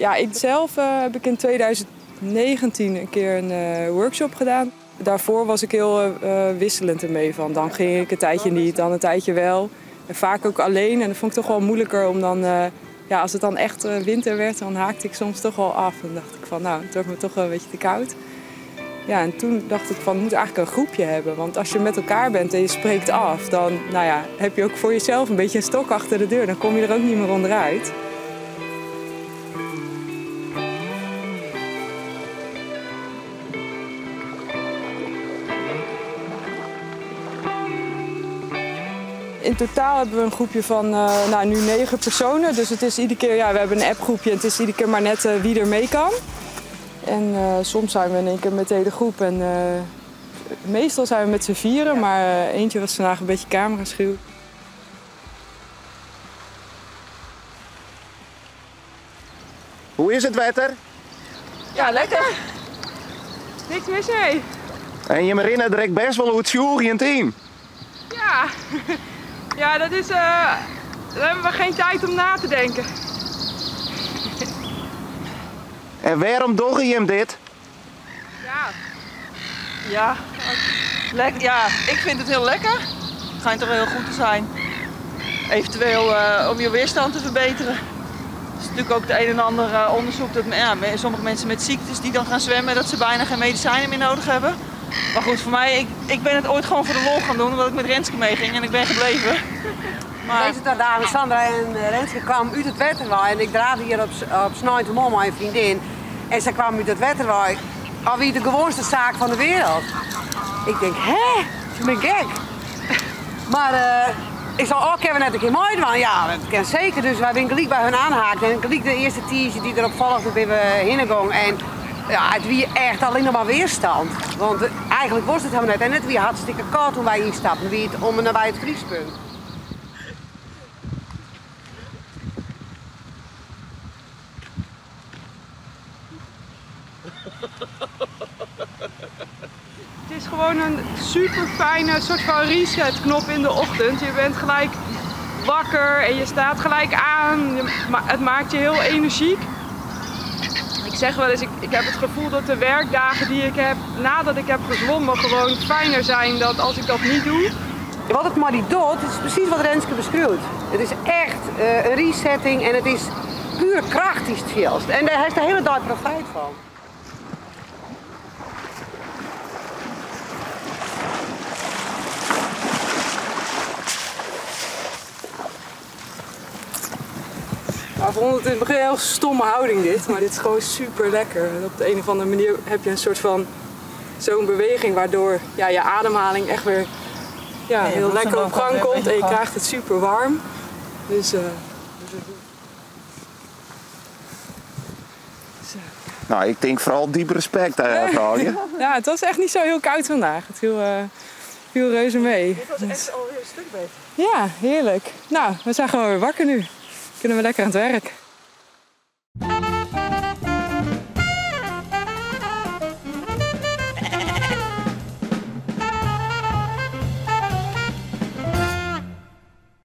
Ja, ik zelf heb ik in 2019 een keer een workshop gedaan. Daarvoor was ik heel wisselend ermee van. Dan ging ik een tijdje niet, dan een tijdje wel. En vaak ook alleen. En dat vond ik toch wel moeilijker om dan... ja, als het dan echt winter werd, dan haakte ik soms toch wel af. En dacht ik van, nou, het wordt me toch wel een beetje te koud. Ja, en toen dacht ik van, ik moet eigenlijk een groepje hebben. Want als je met elkaar bent en je spreekt af, dan nou ja, heb je ook voor jezelf een beetje een stok achter de deur. Dan kom je er ook niet meer onderuit. In totaal hebben we een groepje van nou, nu 9 personen. Dus het is iedere keer, ja, we hebben een appgroepje en het is iedere keer maar net wie er mee kan. En soms zijn we in één keer met de hele groep. En, meestal zijn we met z'n vieren, maar eentje was vandaag een beetje cameraschuw. Hoe is het, Wetter? Ja, lekker. Niks mis mee. En je herinnert direct best wel hoe het sjoeg in het team. Ja. Ja, dat is... daar hebben we geen tijd om na te denken. En waarom doe je hem dit? Ja. Ja, ja, ik vind het heel lekker. Het schijnt toch wel heel goed te zijn. Eventueel om je weerstand te verbeteren. Er is natuurlijk ook het een en ander onderzoek dat ja, sommige mensen met ziektes die dan gaan zwemmen, dat ze bijna geen medicijnen meer nodig hebben. Maar goed, voor mij, ik ben het ooit gewoon voor de lol gaan doen, omdat ik met Renske meeging en ik ben gebleven. Maar... Deze dagen, Sandra en Renske kwamen uit het Wetterwaai en ik draafde hier op Snijtemol, mijn vriendin. En ze kwamen uit het Wetterwaai, alweer de gewoonste zaak van de wereld. Ik denk, hè? Ze ben gek. Maar ik zei, oh, kunnen we net een keer mooi doen? Ja, dat kan zeker. Dus wij zijn gelijk bij hun aanhaakt. En gelijk de eerste teaser die erop volgde, ben we heen En ja, het wie echt alleen nog maar weerstand. Want eigenlijk was het helemaal net. En het wie hartstikke koud toen wij instapten. Wie het om en nabij het vriespunt. Het is gewoon een super fijne soort van reset knop in de ochtend. Je bent gelijk wakker en je staat gelijk aan. Het maakt je heel energiek. Ik zeg wel eens, ik heb het gevoel dat de werkdagen die ik heb nadat ik heb gezwommen gewoon fijner zijn dan als ik dat niet doe. Wat het maar niet doet, het is precies wat Renske beschrijft. Het is echt een resetting en het is puur kracht die het veelst. En daar heeft de hele dag profijt van. Nou, ik vond het in het begin een heel stomme houding dit, maar dit is gewoon super lekker. Op de een of andere manier heb je een soort van zo'n beweging waardoor ja, je ademhaling echt weer ja, heel lekker op gang komt en je krijgt het super warm. Dus, zo. Nou, ik denk vooral diep respect, vrouw. Ja, het was echt niet zo heel koud vandaag. Het viel reuze mee. Dit was echt alweer een stuk beter. Ja, heerlijk. Nou, we zijn gewoon weer wakker nu. Kunnen we lekker aan het werk.